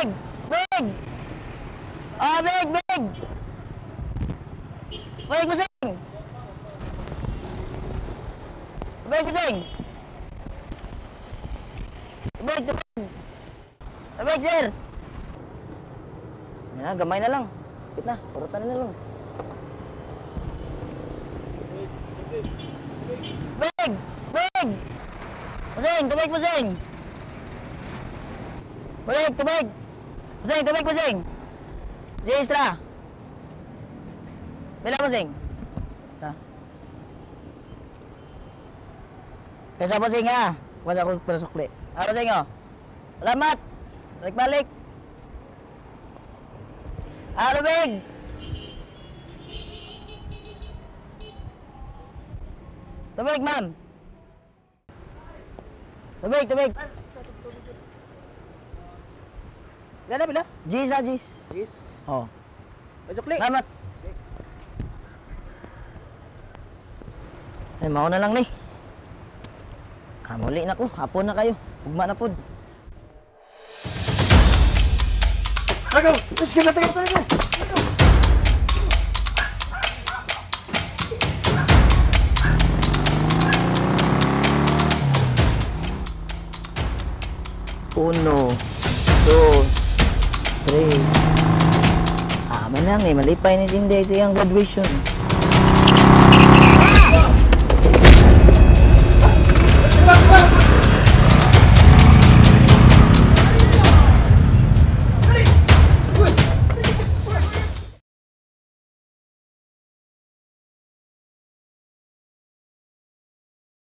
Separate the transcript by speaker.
Speaker 1: Tubig! Tubig! Ah, big, big! Tubig, busing! Tubig, busing! Tubig, tubig! Tubig, sir! Ya, gamay na lang. Kapit na, kurutan na lang. Tubig! Tubig! Busing, tubig, busing! Tubig, tubig! Busing, tubig, busing! J-Extra! Bila, busing? Sa? Kaysa busing ha! Wala ko para sukli. Ah, busing oh! Salamat! Balik-balik! Ah, tubig! Tubig, ma'am! Tubig, tubig!
Speaker 2: Pila na, pila?
Speaker 1: G's ah, G's.
Speaker 2: Gis.
Speaker 1: Oh.
Speaker 2: May sukli.
Speaker 1: Salamat. Ay, mao na lang ni. Ah, muli na ko. Hapon na kayo. Ugma na pod.
Speaker 2: Go! Let's go, let's go, let's go!
Speaker 1: Uno, dos, tres. Ah, manang eh. Malipay ni Cindy sa iyang graduation. Ah!